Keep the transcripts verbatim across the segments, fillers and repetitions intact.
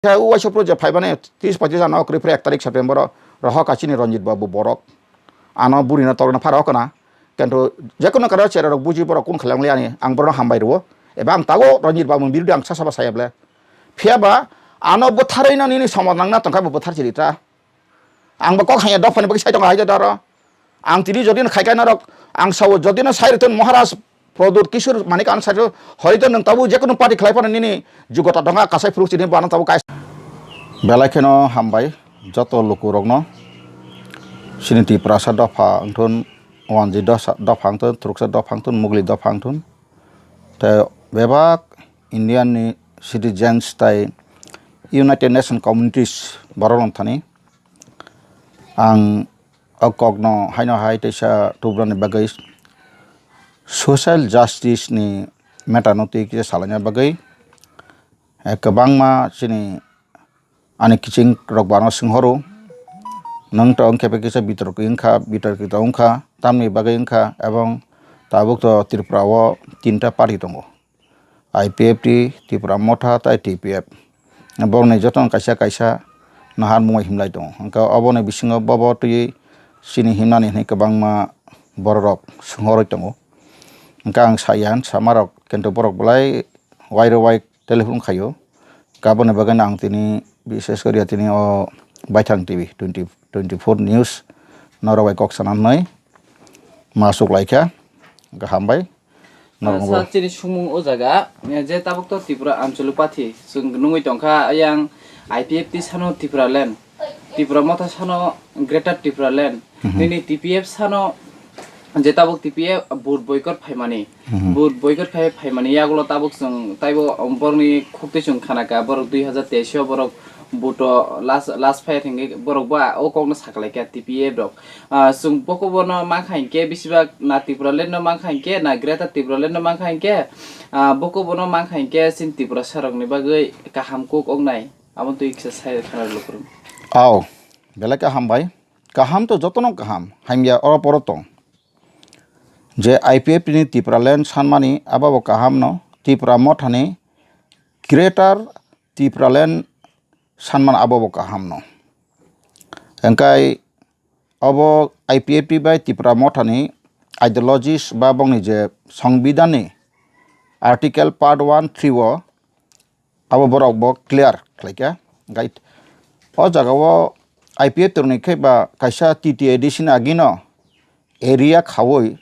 Khe uaisa phuru je phaimani tris poitris ano kwrwi phuru ek tarik September o rohor kha chini Ranjit Babu borok. Ano burino torna phara okna. Kintu jekono karo chera rok buji borok kun khalang liani ang borok hambai rwo. Eba ang tago Ranjit Babu birude ang sasa ba saya ble. Phiya ba ano bwtharwi no nini somaj nangna tongkha bo bwthar chiri ta. Ang bo kok hanya dophani bagwi sai tongo hai daro. Ang tini jodi no khai kai norok ang sao jodi no sai rwtun Maharaj Pradyut Kishore Manik ano sai rw hoi to nwng tabu jekono party khlai phano nini jugota dongha kasai phuru chini bo ano tabu kai. Belai kheno hambai joto lukurokno chini Tiprasa dopha wngthun, wanji dosa dopha wngthun, Truksa dopha wngthun, Mugli dopha wngthun. Tei bebak Indian ni citizens tai United Nation communities borok rok thani ang o kok no haino hai teisa tubrani bagwi social justice ni matter no twi kisa salaina bagwi, eh, kwbangma chini ani kiching rok bano swnghoro, nwng to wngkhe bai kisa bitorki wngkha, bitorki to wngkha, tamni bagwi wngkha, ebong tabuk to Tripura o tinta party tongo, I P F T, Tipra Motha tei T P F. Borokni jotono kaisa kaisa nahar mungwi himlai tongo. Hwnkhe oboni bisingo bobo twi chini himnani hwnwi kwbangma bororok swnghorwi tongo. Hwnkhe ang saya, samarok, kintu borok belai wairo wai telephone khaio. Aboni bagwino ang tini, bises kori tini o Baithang T V twenty twenty-four news norok bai kok sana hwnwi ma suklaikha. Hwnkhe hambai. Norok sa bo. Chini sumung o jaga, eh, je tabuk to Tripura Anchalik Party, chwng nungwi tongkha, ayang I P F T sano Tripura Land, Tipra Motha sano Greater Tripura Land, Mhm. nini T P F sano je tabuk T P F vote boycott phaimani, Mhm. vote boycott khai phaimani yagulo tabuk chwng taibo borokni khukti chwng khanaka, borok dui hajar teis o borok vote o last, last phai thangwi borok ba o kokno saklaikha T P F rok. Ah, chwng bokobono mankha hinkhe, besibak na Tipraland no mankha hinkhe, na Greater Tipraland no mankha hinkhe, ah, bokobono mankha hinkhe, chini Tiprasa rokni bagwi kaham kuk wngnai. Abo twi kisa sai khana lukurung. Aw, belai kaham bai. Kaham to jotono kaham. Hamya oro poro tong. Je I P F T ni Tipraland sanmani abo bo kaham no. Tipra Mothani Greater Tipraland sanmani abo bo kaham no. Hwnkhe obo I P F T bai Tipra Mothani ideologies ba bongni je Songbidanni article part one three o abo borok bo clear khlaikha. Hwnkhe o jagao I P F T rokni khe ba kaisa T T A D C ni agino area khaui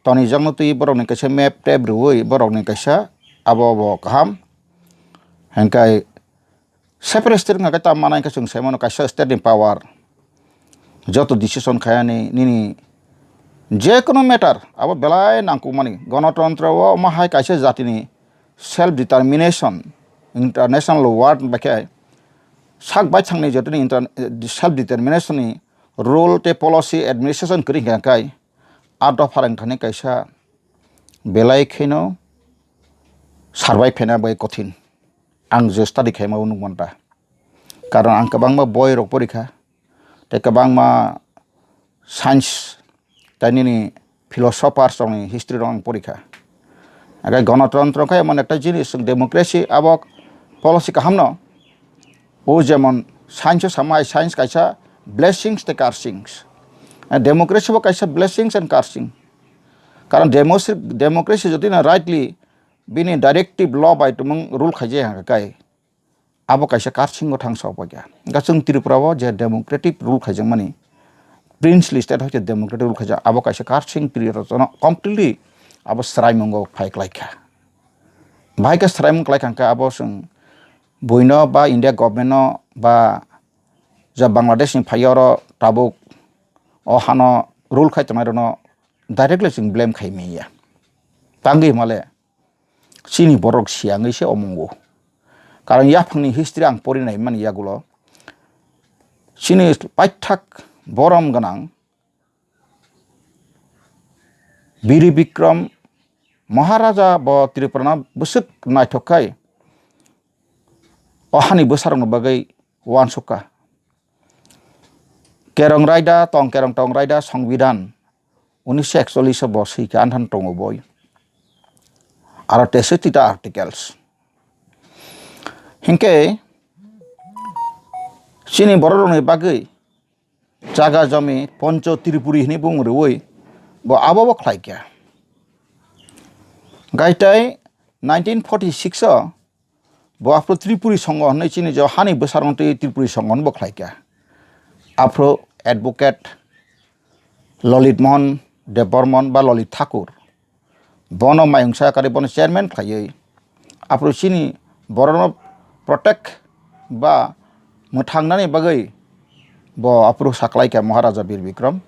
tonijakno twi borokni kaisa map tep rwui borokni kaisa abo bo kaham. Hwnkhe separate state wngkha khe tamo manai khe chwng sai mano kaisa state ni power. Joto decision khayani nini je kono matter abo belai nangkukmani. Gonotontro o omo hai kaisa jatini self determination, international world bai khe sak baithangni jotoni inter-, self determination ni rule tei policy administration kwrwi hwnkha khe a dopha rwngthani kaisa belai kheno survive khaina bai kothin. Ang je study khaima o nukmani ta. Karon ang kwbangma boi rok porikha, tei kwbangma science tei nini philosophers rokni history rok ang porikha. Hwnkhe gonotontro khe emon ekta jinis, democracy abo policy kaham no. O jemon science o samai science kaisa blessings tei cursings. Democracy bo kaisa blessings and cursing. Karon demos-, democracy jodi na rightly bini directive law bai tumung rule khaijak hwnkha khe abo kaisa cursing o thangsa o paikha. Hwnkhe chwng Tripura o je democratic rule khaijakmani, princely state hoite democratic rule khaijak, abo kaisa cursing period o jono completely abo swraimungo phai klaikha. Bahai khe swraimung klaikha hwnkhe abo chwng buino ba India government no ba ja Bangladesh ni phai oro tabuk o hano rule khai tongnai rokno directly chwng blame khai manya. Tangwi hwnmale chini borok siyangwi se omongo. Karon yaphangni history ang porinai mani yagulo chini paithak borom gwnang Biri Bikram Maharaja bo Tripura no bwswk naithok khai o hani bwsarokni bagwi uansukha. Kerong raida, tong kerong tong raida, Songbidan unisho ekchollish o bo swi kha, anthan tongo boi. Aro teso tita articles. Hinkhe Chini borok rokni bagwi jaga jomi Poncho Tripuri hinwi bung rwui bo abo bo khlai kha. Gaitai nineteen forty six o bo aphuru Tripuri Songho hinwi chini je hani bwsarok twi Tripuri Songho hinwi bo khlai kha. Aphuru advocate Lalit Mohan Debbarman ba Lalit Thakur, bono mayungsa kwrwi bono chairman khlaiwi, aphuru chini borokno protect ba mwthangnani bagwi bo aphuru saklaikha Maharaja Bir Bikram.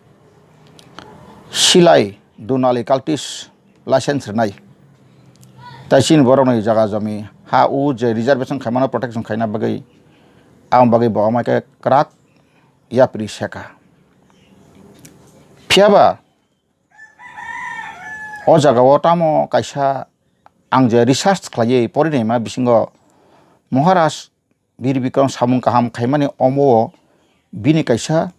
Silai Dunali cultist license rwnai. Tai chini borokni jaga jomi ha u je reservation khaimano protection khaina bagwi, ang bagwi bo amai khe kwrak yapri seka. Phiyaba o jaga o tamo kaisa ang je research khlaiwi porinaima bisingo Maharaj Bir Bikram samung kaham khaimani omo o bini kaisa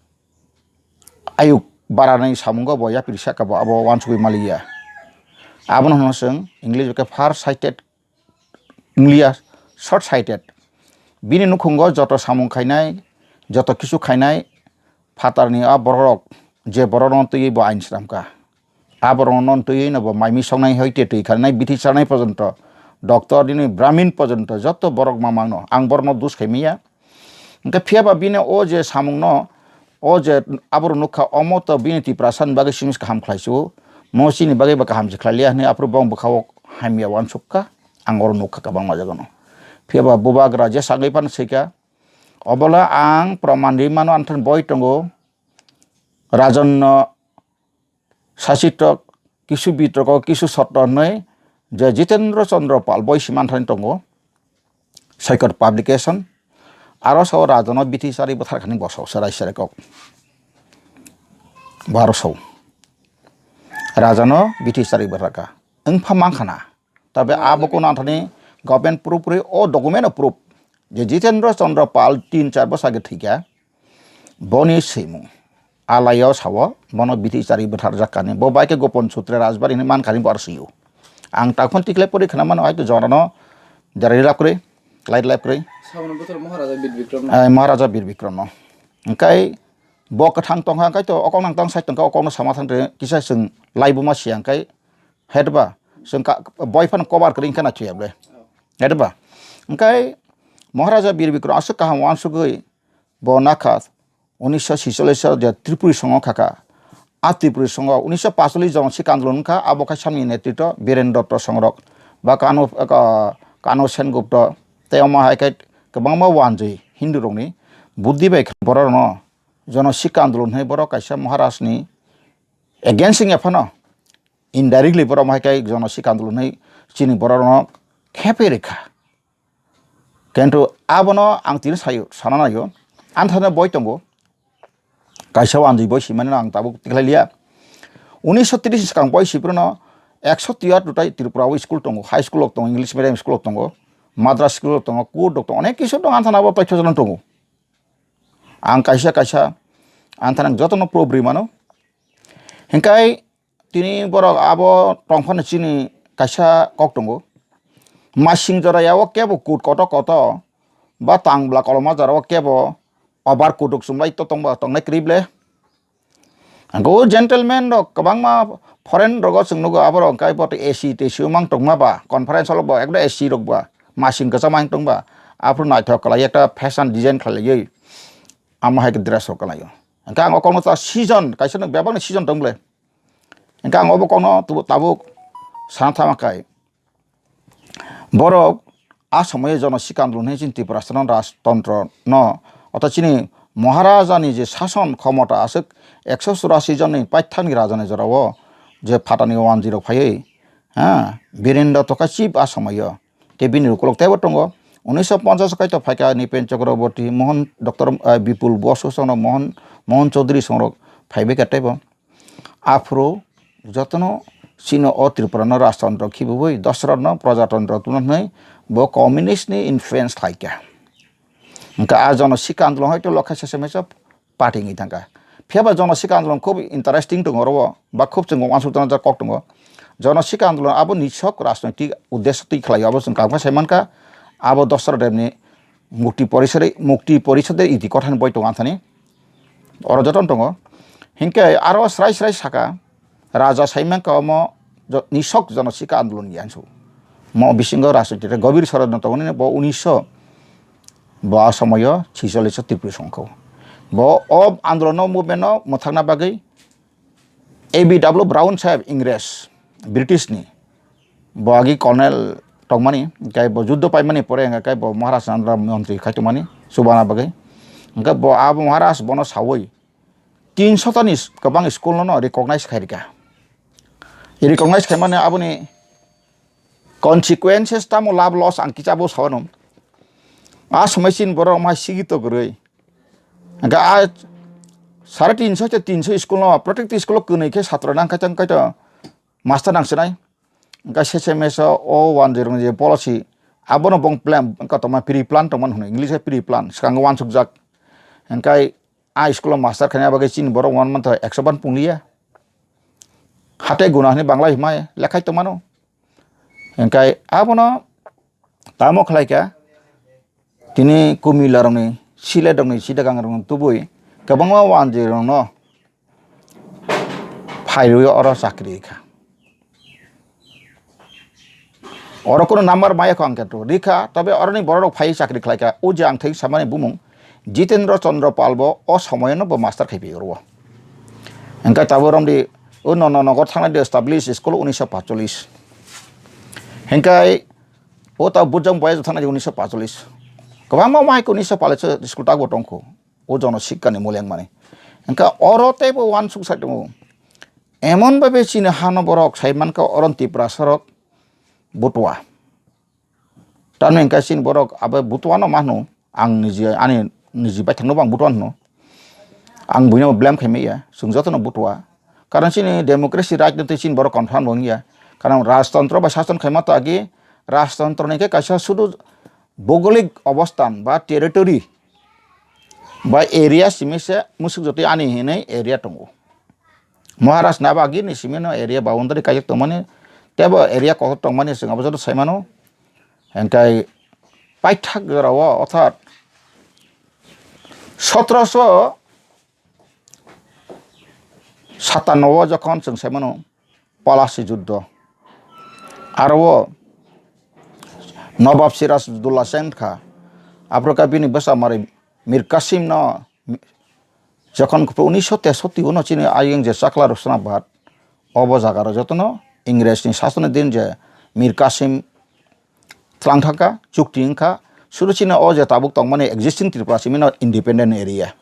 ayuk baranai samungo bo yapri saka bo abo uansugui maliya. Abono hwno chwng English bai khe far sighted, English short sighted. Bini nukhungo joto samung khainai, joto kisu khainai phatarni a bororok je bororokno twiwi bo ain swnamkha. A borokno non twiwi no bo mai misoknai hoite twi khanai bithi chanai pojonto, doctor nini brahmin pojonto joto borok mamangno ang borokno dus khaimaya. Hwnkhe phiyaba bini o je samungno, o je aborok nukha, omo to bini Tiprasani bagwi simi se kaham khlai su, mo chini bagwi ba kaham se khlai liya hwnwi aphuru bong bwkhao hamya uansuk kha, ang oro nukha kwbangma jagano. Phiyaba bubagra je sagwi phano swikha, obola ang proman ri mano, anthani boi tongo, Rajanno Sasitok, kisu bitroko, kisu sotro hwnwi je Jitendra Chandra Pal boi simi anthani tongo, Soikot Publication, aro sao Rajano bithi chari bwthar khani bosok se rai sere kok. Baro sao. Rajano bithi chari bwthar kha. Wngpha mankha na. Tabe abo kono anthani government proof rwi o document o proof je Jitendra Chandra Pal tin char bwsa age thwikha. Boni swimung alaio sao bono bithi chari bwtharjak kani. Bo bai khe Gopon Sutre Rajbari hinwi man kani bo aro swio. Ang takhon tikle pori khna mano hai to jorano jarai lab kwrwi, light lab kwrwi. Sabono bothor Maharaja Bir Bikram no. Ai, Maharaja Bir Bikram no. Hwnkhe bo kwthang tongkha hwnkhe to okok nang tang side tongkha okokno sama thang kisa chwng laibuma siya hwnkhe hetba chwng ka, boi phano cover kwrwi hwnkhe na thwiya ble. Hetba. Hwnkhe Maharaja Bir Bikram aswk kaham uansugwi bo nakha. Unisho sicholish o je Tripuri Songho khakha, a Tripuri Songho unisho pacholish Jono Sikh Andolon wngkha, abo khe samni netritwo Biren Dotto Songrok ba Kano, Ka-, Kano Sengupta tei omo hai khe kwbangma wanjwi Hindu rokni buddhi bai khe borok rokno Jono Sikh Andolon hwnwi borok kaisa Maharaj ni against wngya phano indirectly borok omo hai khe Jono Sikh Andolon hwnwi chini borok rokno khepui rwkha. Kintu abono ang tini sayo, sana nayo. Anthano boi tongo. Kaisa wanjwi boi simani ang tabuk tikhlai liya. Unisho tris ni swkang boi siphuru no ekso tiyar tutai Tripura o school tongo, high school rok tongo, English medium school rok tongo, madras school rok tongo, court rok tongo, onek kisu tongo, anthano abo toitho jano tongo. Ang kaisa kaisa anthano jotono proof rwi mano. Hingkai tini borok abo tongphano chini kaisa kok tongo. Masing jora ya o kebo kut koto koto ba tang bwla koloma jora o kebo over kut rok chumlai to tongba tongnai kwrwi ble. Ang o gentleman rok kwbangma foreign rogo chwng nugo aborok hingkai bo A C T C o mang tongma ba conference hall bo ekdom A C rok ba masing kwchama hing tongba aphuru naithok kwlai ekta fashion design khlaiwi amo hai khe dress rok kwlaio. Hingkhe ang o kokno ta season kaisa no bebak ni season tong ble. Hingke ang obo kokno tubu tabuk sana thangma khe, borok a somoyo jono sikandlu hinwi chini Tiprasano rajtontro no, ortho chini Maharaja ni je sason khomota aswk ekso churasi jonni paithakni raja ni jorao je phatani wanjwi rok phaiwi, ha, Birendra Toka chief a somoyo. Tei bini ukulok teibo tongo. Unisho ponchash kaitor phaikha Nipen Chakraborty, Mohan, Doctor, eh, Bipul Bosu songrok, Mohan, Mohan Chaudhary songrok phaibaikha teibo. Aphuru jotono chini o Tripura no rajtantro khibiwi Dasarath no prajatantro tubuna hwnwi bo communist ni influence khlaikha. Hwnkhe a jono sikha andolon hai tei lokha sese mesa party wngwi thangkha. Phiya ba jono sikha andolon khub interesting tongo oro ba khub chwng uansuk tongna jak kok tongo. Jono sikha andolon abo nisok rajnoitik uddesho twi khlaio abo chwng kaham khe sai mankha. Abo Dasarath Debni Mukti Porisode, Mukti Porisode iti kothani boi tongo anthani. Oro jotono tongo. Hinkhe aro srai srai saka, Raja Saimang ka omo jo-, Nisok Jonosika Andolon ya hinsu. Mo bisingo rajniti gobir sorodno tongo nini bo unisho bo a somoyo chicholiso Tripura songkho. Bo o andolono movement no mwthakna bagwi A B W Brown saheb Ingres, British ni, bo agi colonel tongmani, hingke bo juddo paimani pore hingke bo Maharaj Chandra montri khai tongmani, chubana bagwi. Hingke bo abo Maharaj bono sawi tin sotani kwbang school no recognize khai rika. Recognize khaimani aboni consequences tamo lab loss ang kichabo sawano. A somoi sin borok mai sigi to gurui. Hingke a sare tinso te tinso school no, protekti school o kwnwi khe satro nang kaitor kaitor master nang sinai. Hingke sese meso o one zero ni je policy abono bong plan kotorma pre plan tongmani hwnwi, English hai pre plan, swkango uansukjak. Hingke a school o master khaina bagwi chini borok one month ekso ban pungliya. Hate guna hwnwi Bangla himai lekhai tongmano. Hingke abono tamo khlaikha, tini Kumila rokni, Silet rokni, Chittagong rokni tubui kwbangma wanjwi rokno phaiwi oro chakri rikha. Oro kunu number maya kho ang khe rikha, tobe oroni borok rok phai chakri khlaikha. O je ang thai samani bumung Jitendra Chandra Pal bo o somoyono bo master khai phi oro. Hingke tabuk romdi o nono nogor thangna di establish school unisho pacholis. Hingke o ta bujang boya thangna di unisho pacholis. Kwbangma mai unisho palis school tak bo tongkho. O jono sikani muleng mani. Hingke oro tei bo uansuk sai tongo. Emon babe chini hano borok sai mankha oron Tiprasa rok butua. Tamni hingke chini borok abo butua no ma hwno, ang niji ani niji baithang no bo ang butua hwno. Ang buino blame khai maya, chwng jotono butua. Karon chini democracy rajniti chini borok confirm bo wngya. Karon rajtantro bai sason khaima to agi rajtantro ni khe kaisa sudu bhougolik obosthan ba territory ba area simi se musuk jotoi ani hinwi area tongo. Maharaj naba agi ni simi no area boundary kaijak tongmani, tebo area kotor tongmani chwng abo joto sai mano. Hingkai paithak jora o, orthat sotoroso satanno o jokhon chwng sai mano Palasi juddo, aro o Nobab Sirajuddolla se wngkha, aphuru khe bini bwsa mwrwi Mir Kasim no jokhon unisho tesotti uno chini ayeng je Chakla Rosnabad, obo jaga rok jotono Ingres ni sasoni din je Mir Kasim twlang thangkha, chukti wngkha, sudu chini o je tabuk tongmani existing Tripura simi no independent area.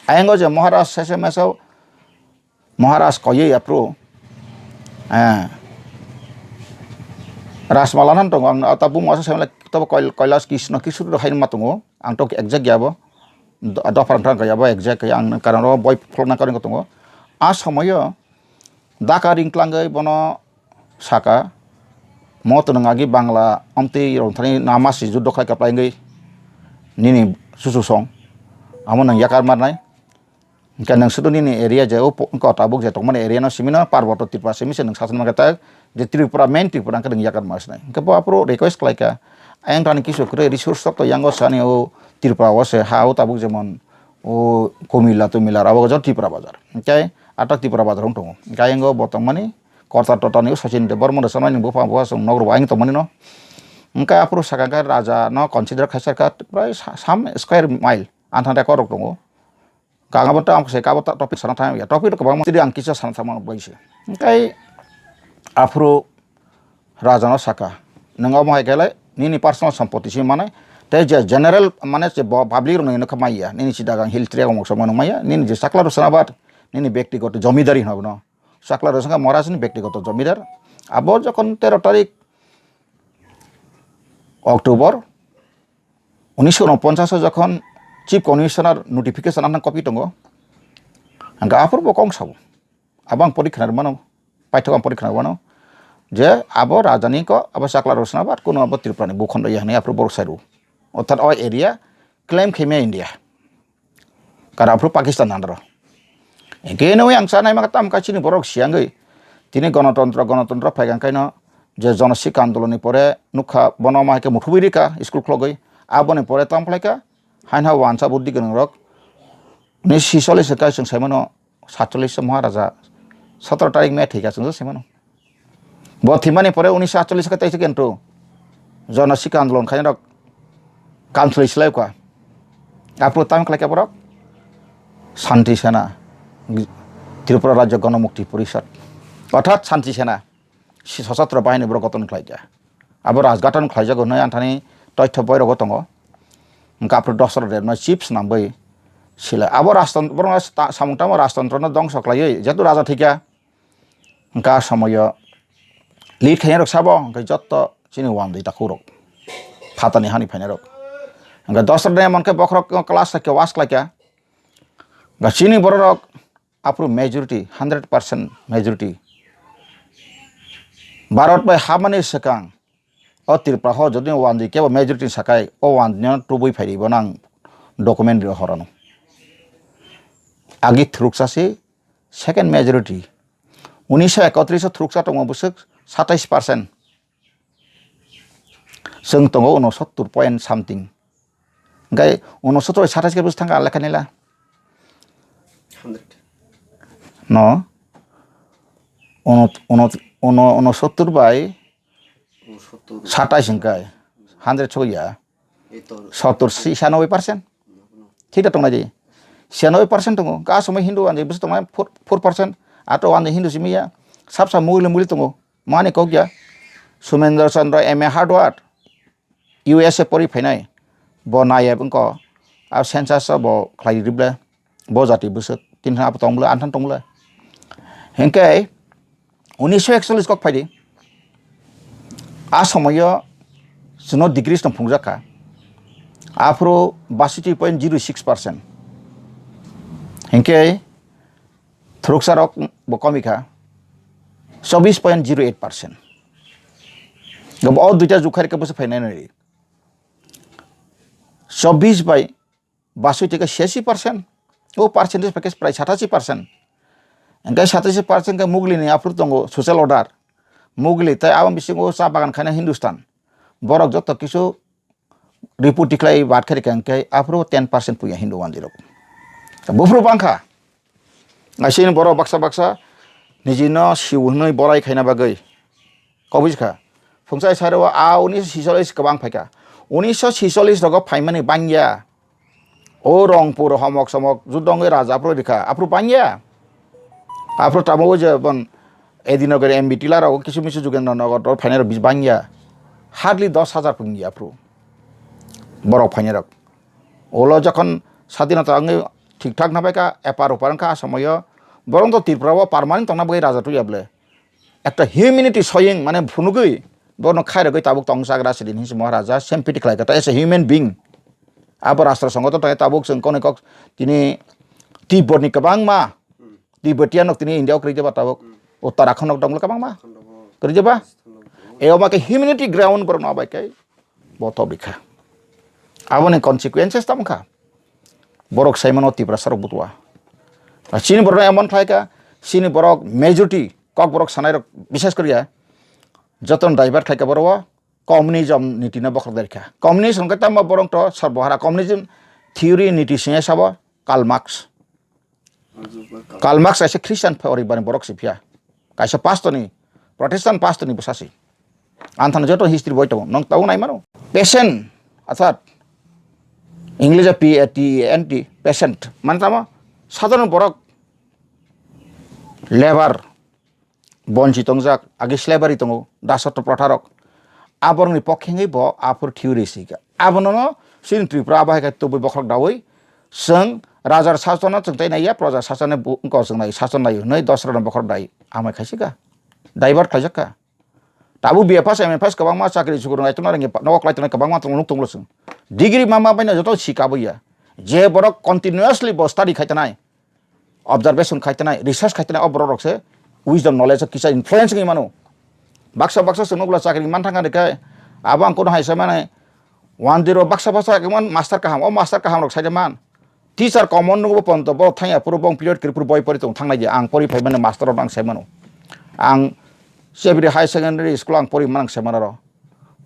Ayang o je Maharaj sese meso Maharaj koyoi aphuru, eh, Rajmala nan tongo, ang tabuk masa semle tabo Koil-, Kailash Krishna Kishore hai ma tongo, ang tok exact ya bo, do-, dopha rang thang ya bo exact ya, ang karon ro boi phlok na karon tongo. A somoyo Dhaka ring tlangwi bono saka, mo twnwng agi Bangla omtwi rwngthani nama si juddo khlai kwplai wngwi nini susu song, amo nwng yakar marnai. Hwnkhe nwng sudu nini area je o po-, wngkha tabuk je tongmani area no simi no Parboto Tripura simi se nwng sason mankha tak je Tripura, main Tripura hwnkhe nwng yakar mar sinai. Hwnkhe bo aphuru request khlaikha, ayang thani kisu kwrwi resource rok to yango sani o Tripura o se ha o tabuk jemon o Kumila Tumila abo jot Tripura bazar. Hwnkhe atak Tripura bazar wng tongo. Hwnkhe ayang o bo tongmani Korta Tota ni o Sachin Debbarma rwchapnai ni bupha bo chwng nok rwbai wng tongmani no. Hwnkhe aphuru saka khe raja no consider khaisa kha prai sa-, sam square mile anthang record rok tongo. Kang abo tamo se kabo ta topic sana thang ya. Topic rok kwbangma tini ang kisa sana thangma bai se. Hwnkhe aphuru raja no saka, "Nwng omo hai khe le nini personal sompoti se mane, tei je general mane je bo public rok nini kha maya, nini Chittagong Hill Tracts o moksa mano maya, nini je Chakla Rosnabad, nini bektigoto jomidari hino bono." Chakla Rosnabad Maharaj ni bektigoto jomidar. Abo jokhon tero tarik October unisho unoponchas o jokhon Chief Commissioner notification anang copy tongo, hwnkhe aphuru bo kong sabo. Abo ang porikha rwmano, paithak ang porikha rwmano je abo raja ni ko abo Chakla Rosnabad kuno abo Tripura ni bukhondo ya hwnwi aphuru borok sai rw. Orthat o area claim khaimaya India. Kara aphuru Pakistan under o. Hwnkhe nw ang cha naima tam kha chini borok siyangwi tini gonotontro, gonotontro phai kha kaino je jonosikha andolon ni pore nukha bono ma hai khe muthubwi rikha school khulogwi. Aboni pore tamo khlaikha, haino wansa buddhi gwnangrok ni sisolis se kai chwng saimano, satchollis se Maharaja, sotoro tarik May thwikha chwngsa saimano. Bo thwimani pore unisho atchollis khe teisa kentro Jana Sikha Andolon khainai rok kamchwlwi swlai kha. Aphuru tamo khlai kha borok Shanti Sena, Tripura Rajya Ganamukti Porishad, orthat Shanti Sena, si-, Sashastro Bahini borok goton khlai kha. Abo rajgatan khlaijago hwnwi anthani toitho boirogo tongo. Hwnkhe aphuru Dasarath Debno chief swnamwi silai. Abo rajtantro, borokno ta-, samung tamo rajtantrono dongso khlaiwi, jehetu raja thwikha, hwnkhe a somoio lead khainai rok sabo, hwnkhe jotto chini wandi takhukrok, phatani hani phainai rok. Hwnkhe Dasarath Debno hwnkhe bokhorok class khlaikha, was khlaikha. Hwnkhe chini bororok aphuru majority, hundred percent majority. Bharat bai habmani swkang o Tripura ho jodi wandi kebo majority sakai, o wandi no tubui phaidi bo nang document rio horano. Agi thuruksa se second majority. Unisho ekotris o thuruksa tongo bwswk satais percent. Chwng tongo unosottor point something. Hwnkhe unosottor satais khe bwswk thangkha lekha nila? Hundred. No. Uno, uno, uno, unosottor bai unosottor. Satais hwnkhe hundred sokya. Sottor, si-, siyanoboi percent. Thik da tongnai di. Siyanoboi percent tongo. Ka somoi Hindu wandi bwswk tongnai four, four percent. Ato wandi Hindu simi ya. Sab sab mugli mugli tongo. Mani kok ya. Sumendra Chandra M A Hardware. U S A pori phainai. Bo nayab wngko. A census o bo khlai ribla. Bo jati bwswk. Tin hwn abo tong bwla, an than tong bwla. Hinkhe unisho ekchollis kok phaidi. A somoio chwngno degree song phunukjak kha. Aphuru basaiti point zero six percent. Hinkhe thuruksa rok bo komi kha chobbish point zero eight percent. Bo o duita jukhai khe bwswk phainai nai. Chobbish bai basaiti khe siyasi percent. O percentage package prai satasi percent. Hingke satasi percent khe Mugli ni aphuru tongo social order. Mugli tai aboni bisingo cha bagan khaina Hindustan. Borok joto kisu report tikhlai bat khe rikha hingke aphuru ten percent puya Hindu wanjwi rok. Buphuru bangkha. Asini borok baksa baksa nijino siu hwnwi borai khaina bagwi. Kok buji kha. Phungsa saro a unisho sicholis kwbang phaikha. Unisho sicholis rogo phaimani bangya. O Rongpur homok somok judongwi raja aphuru rikha. Aphuru bangya. Aphuru tamo o je bon Edinagar M B Tila rok kisu misu Jugendra Nagar dor phainai rok bangya. Hardly dos hajar pungya aphuru. Borok phainai rok. Ulo jokhon sadinota wngwi thik thak nabaikha, epar upar wngkha a somoyo, borok to Tripura o permanent tongna bagwi raja tuya bwle. Ekta humanity showing mane phunugwi bono khairogwi tabuk tong chagra sidin hinwi Maharaja sympathy khlaikha ta as a human being. Abo rashtra songho to tabuk chwng konwi kok tini Tibet ni kwbangma Tibetan rok tini India o kwrwi jeba tabuk. Uttarakhand rok dongla kwbangma kwrwi jeba. E omo khe humanity ground borok no bai khe. Bo tobikha. Aboni consequences tamo kha. Borok saimano Tiprasa rok butua. Chini borok emon khlai kha, chini borok majority kok borok sanai rok bishes koriya. Joton divert khlai kha borok o communism niti no bokhok dari kha. Communism khe tamo borok to sarbo hara communism theory niti singya sabo Karl Marx. Karl Marx kaisa Christian poribar ni borok se phiya. Kaisa pastor ni, Protestant pastor ni bwsa se. Anthano joto history boi tongo, nwng tabuk nai mano. Patient, orthat English o P A T E N T, patient. Mane tamo sadharon borok, labour, bonchi tongjak, age slavery tongo, dasotro protharok. Aborokni pokhe wngwi bo aphuru theory sika. Abono no chini Tripura abo hai khe tubui bokhorok daui, chwng rajar sasano chwng tai naiya, proja sasano bu-, wngkha chwng nai, sason nai hwnwi dosrano bokhorok dai amai khaisika. Divert khlaijak kha. Tabuk B F S, M F S kwbangma chakri chukri nai tongna rwngya, nogo klai tongnai kwbangma tongo, nuk tongo chwng. Degree ma ma baino joto sika bo ya. Je borok continuously bo study khai tonai, observation khai tonai, research khai tonai, o borok rok se wisdom, knowledge o kisa influence wngwi mano. Baksa baksa chwng nukla chakri man thangkha rikha, abo ang kono hai sai mane, one zero baksa baksa khe man master kaham, o master kaham rok sai man. Teacher common nukbo ponto borok thangya phuru bong period kiri phuru boi pori tong thangnai di, ang pori phai mane master rok ang sai mano. Ang Chebri High Secondary School ang pori man ang sai mano ro.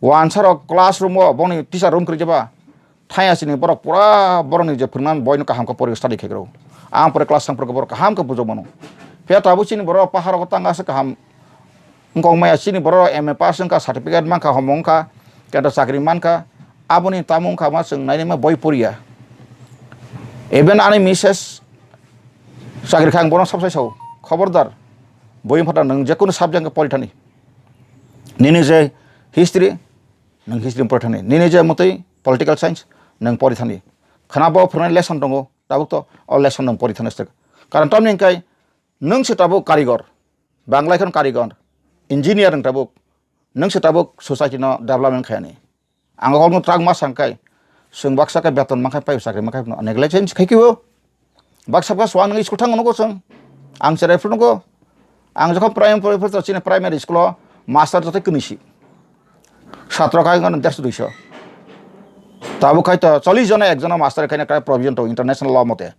Wansa rok classroom o bongni teacher room kwrwi jeba. Thaya chini borok pura borokni je phwrwngmani boino kaham khe porigo study khe rw. Ang pore class thang phwrwngkhe borok kaham khe bujok mano. Phiya tabuk chini borok paharo tang asa kaham wngkok maya chini borok M A pass wngkha, certificate mankha, homo wngkha, kento chakri mankha. Aboni tamo wngkha ma chwng nainima boi poriya. Even ani misses chakri kha ang bono sabsai sao. Khobordar, boi phata nwng jekunu subject khe pori thani. Nini je history, nwng history pori thani. Nini je mwtwi political science, nwng pori thani. Khana bo phwrwngnai lesson tongo, tabuk to o lesson nwng pori thani stek. Karon tamni hwnkhe nwng se tabuk karigor, Bangla kheno karigor, engineer nwng tabuk, nwng se tabuk society no development khaiyani. Ang o kokno twkma sangkhe, chwng baksa khe beton mankha pai chakri mankha negligence khai khe o. Baksa baksa ang school thang nugo chwng. Ang cherai phuru nugo. Ang jokhon primary pore phuru chini primary school o master joto kwnwi si. Satro khai gano derso duiso. Tabuk khai to chollish jona ekjona master khai na provision to international law mote.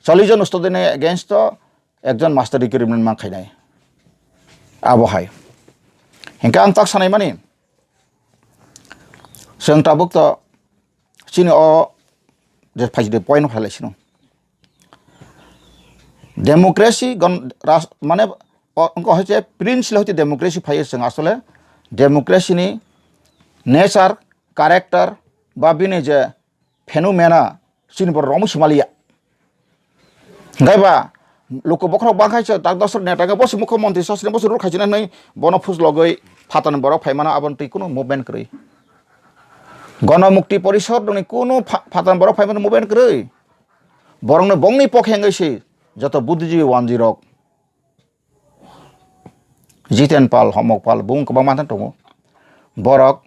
Chollish jon student ni against to ekjon master recruitment man khainai. Abo hai. Hingke ang tak sanai mani. Chwng tabuk to chini o je phaiside point phalai sino. Democracy gon-, ras-, mane o, wngkha hai je prince le hoite democracy phaiyo chwng asole democracy ni nature, character ba bini je phenomena chini borok romwi simaliya. Hingkhai ba luku bokhorok bangkhai se tak dosrok neta khe bosi mukho montri sasini bosi rul khaisina hinwi bono phuslogwi phatani borok phaimano aboni twi kunu movement kwrwi. Gono Mukti Porishod ni kunu pha-, phatani borok phaimano movement kwrwi. Borokno bongni pokhe wngwi se joto buddhijibi wanjwi rok. Jiten Pal, Homok Pal, bung kwbangma thang tongo. Borok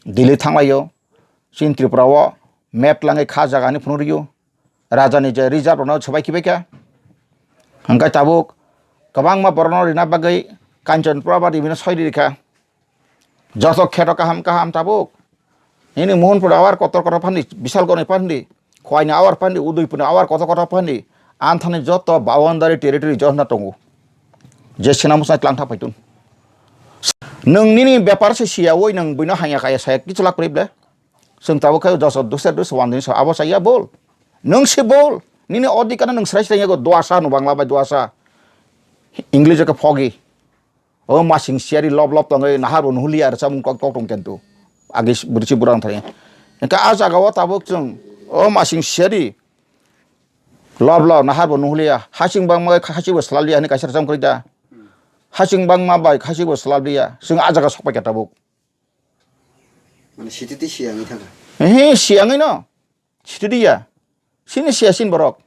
Delhi thanglaio, chini Tripura o map langwi kha jaga hinwi phunuk rwio. Raja ni je reserve rokno swbai khibai kha. Hingkhe tabuk kwbangma borokno rina bagwi Kanchanpura ba ribino soi rikha. Joto kheto kaham kaham tabuk. Nini Mohonpur awar kotor kotor phandi, Bisalgoni phandi, Khwaini awar phandi, Udaipurni awar kotor kotor phandi, anthani joto boundary territory joto tongo. Je sena musa tlang thang paitun. Nwng nini bepar se siya oi nwng buino hanya kaya saya kichwla kwrwi ble. Chwng tabuk khe joto dusra dusra wandini sa abo saya bol. Nwng se bol. Nini odikano nwng srai srai yago duasa no bangla bai duasa. English o khe foggy. O masing siyari lob lob tongwi nahar bo nuhuliya rwchapmung kok tok tong kentu. Agi s-, bwrwi si bwrang thani. Engka a jaga o tabuk chwng o masing siyari lob lob nahar bo nuhuliya. Hasing bangma bai kha-, khasi bo swlaliya hinwi kaisa rwchapmung kwrwi da. Hasing bangma bai khasi bo swlaliya. Chwng a jaga sok pai kha tabuk. Mane sititi siyangwi thangkha. Ehe, siyangwi no. Sititiya. Sini siya sin borok.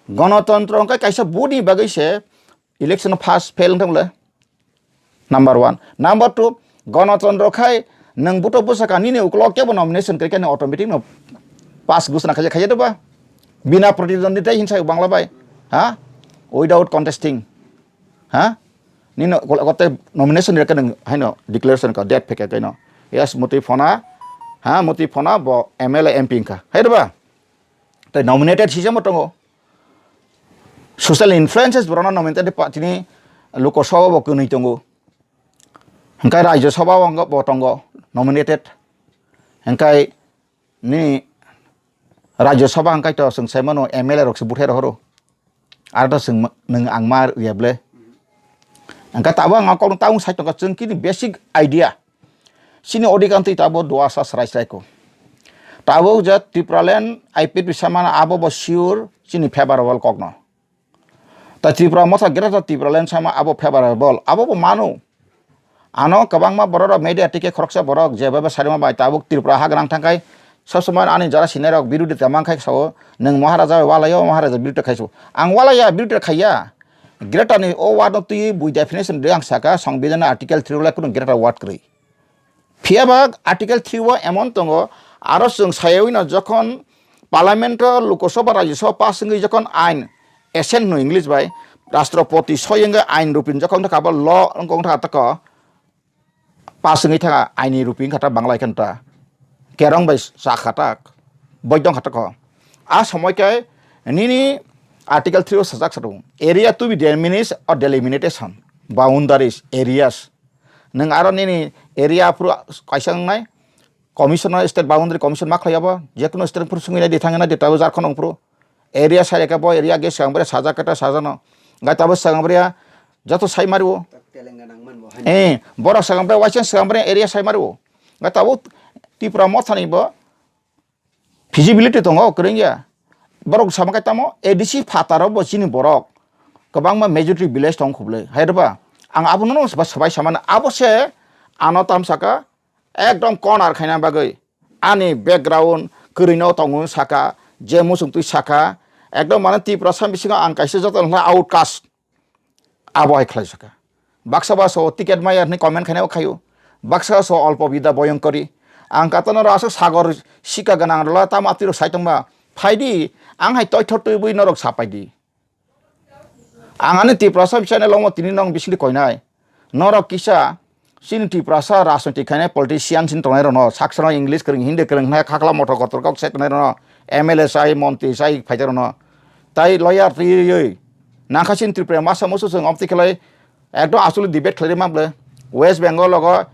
Gonotontro wngkha kaisa vote ni bagwi se election pass fail wngthang le. Number one. Number two, gonotontro khai nwng buto bwsaka nini ukolok kebo nomination kwrwi khe nwng automatic no pass ghosna khaijak khaijak ba. Bina protidwandita hinsa bangla bai. Ha? Without contesting. Ha? Nino gol-, gote nomination ni khe nwng haino declaration ka date phekhe kaino. Yes, Muti Phona, ha, Muti Phona bo M L A M P wngkha. Hai ba? Tei nominated sijamo tongo. Social influences borokno nominated pa-, tini Lok Sabha bo kwnwi tongo. Hingkai Rajya Sabha bo tongo nominated. Hingkai Nini Rajya Sabha hwnkhe to chwng sai mano M L A rok se buthai rohoro. Aro to chwng ma-, nwng ang ma rwya ble. Hwnkhe tabuk ang o kokno tabuk sai tongkha chwng kini basic idea. Chini odhikar twi tabuk duasa srai srai ko. Tabuk je Tipraland I P F T samana abo bo sure chini favorable kokno. Ta Tripura motha Greater Tipraland sama abo favorable, abo bo mano. Ano kwbangma borok rok media tike khoroksa borok jeba be sarima bai tabuk Tripura ha gwnang thangkai sob somoi ani jara sinai rok birodi ta mankhai sao nwng Maharaja bai walaio Maharaja birodi khaisu. Ang walaya birodi khaiya. Greater ni o word no twi bui definition de ang saka Songbidan article three wala kuno Greater word kwrwi. Phiya ba Article three o emon tongo, aro chwng sayawi no jokhon Parliament o Lok Sabha Rajya Sabha pass wngwi jokhon ain, assent no English bai, Rashtrapati soi wngwi ain rupin jokhon thaka bo law wngkha thaka pass wngwi thaka aini rupi wngkha ta Bangla khe ta kerong bai cha kha ta boidong kha ta ko. A somoi khe nini Article three o sajak sa tongo, area to be diminished or delimitation, boundaries, areas. Nwng aro nini area aphuru kaisa wngnai, commission no, state boundary commission ma khlai abo, je kuno state phuru sungwi nai di thangwi nai di tabo jarkhon ongphuru. Area sai reka bo area ge swkang bwrwi sajak kata sajano. Gai tabo swkang bwrwi joto sai mario. Eh, borok swkang bwrwi waisa swkang bwrwi area sai mario. Gai tabo Tipra Mothani bo feasibility tongo, kwrwng ya. Borok sama khe tamo A D C phataro bo chini borok. Kwbangma majority village tong khublai. Hai rwba, ang abono no saba-, sabai samano. Abo se ano tam saka, ekdom corner khaina bagwi. Ani background kwrwino tongo saka, je muchung twi saka. Ekdom mane Tiprasa bisingo ang kaisa joto wngkha outcast. Abo hai khlai saka. Baksa ba so ticket maya hwnwi comment khainai o khaio. Baksa so olpo bida boyong kori. Ang katano ro aswk sagor sika gwnang rwla tamo atwi rok sai tongba. Phaidi, ang hai toithor twiwi norok sapaidi. Ang ani Tiprasa bisai ne longmo tini nong bisingdi koinai. Norok kisa chini Tiprasa rajnotik khainai politician sin tongnai rokno, saksa no English kwrwng, Hindi kwrwng hwnai khakla motor kotor kok sai tongnai rokno, M L A sai, montri sai phai rokno. Tai lawyer twiwi nangkha chini Tripura masa musu chwng omtwi khlai ekdom aswk debate khlai ma bwle. West Bengal logo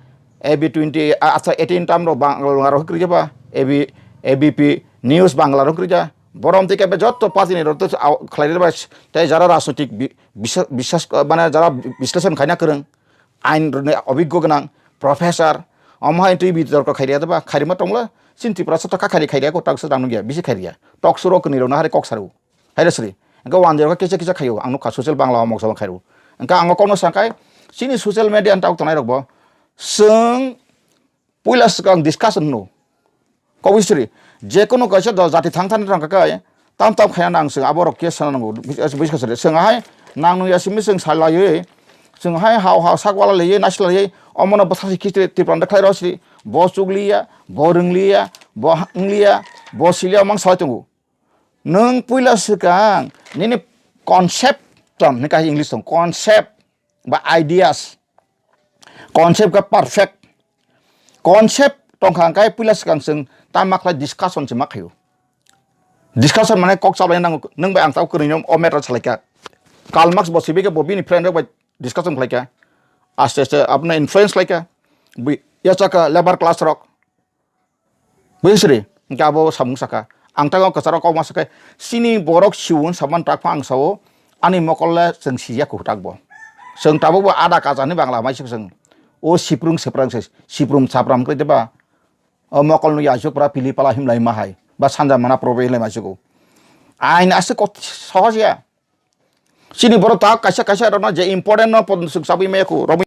A B twenty, a-, acha eighteen tam rok Bangla rok kwrwi ba, A B, A B P News Bangla rok kwrwi ja. Borom tei kebe jotto party ni rok to au-, khlai ba, tei jara rajnotik bi-, bisa-, bisas, mane jara bisleshon khaina kwrwng, ain rwni obiggo gwnang, professor, omo hai twi bitorko khairiya ba, khairima tongla, chini Tripura sa to kha khairi khairiya ko, taksa dang nungya, bisi khairiya. Tok suro kwnwi rok no hari kok saru. Hai da sri. Engka wan jero kisa kisa khayo, ang nukha social Bangla o moksa khairo. Engka ang kokno sakai, chini social media ang tok tonai rok bo, chwng puila swkang discussion no. Kobisri, je kono kaisa do jati thang thani rang kakai, tam tam khaina nang chwng abo rok khe sana nango, bis-, bis khasari. Chwng hai nang nung ya simi chwng salaiwi, chwng hai hao hao sak wala laiwi, nasi laiwi, omono bwsa si khichri Tipranda khlai rw sri, bo chukliya, bo rwngliya, bo ha-, wngliya, bo siliya mang salai tongo. Nwng puila swkang nini concept tong, hwnwi kaisa English tong, concept ba ideas. Concept khe perfect. Concept tongkha hwnkhe puila swkang chwng tamo khlai discussion se ma khaio. Discussion mane kok chablai nango, nwng bai ang tamo kwrwino o matter salaikha. Karl Marx bo sibikhe bo bini friend rok bai discussion khlaikha. Aste aste abono influence khlaikha. Bui yachakha labour class rok. Buisri, hingke abo samung saka. Ang tago kwcharo kokma sakai, chini borok siwon saman tak pha ang sao, ani mokol le chwng sijak kwtak bo. Chwng tabuk bo ada kacha ni Bangla mai sik chwng. O siprung siprang se, siprum chapram kwrwi de ba. O mokol no yachuk pra pili pala himlai ma hai. Ba sanja mana probe himlai ma siko. Ain aswk kot sohos ya. Chini borok tak kaisa kaisa rok no je important no pon suk sabui maya ko.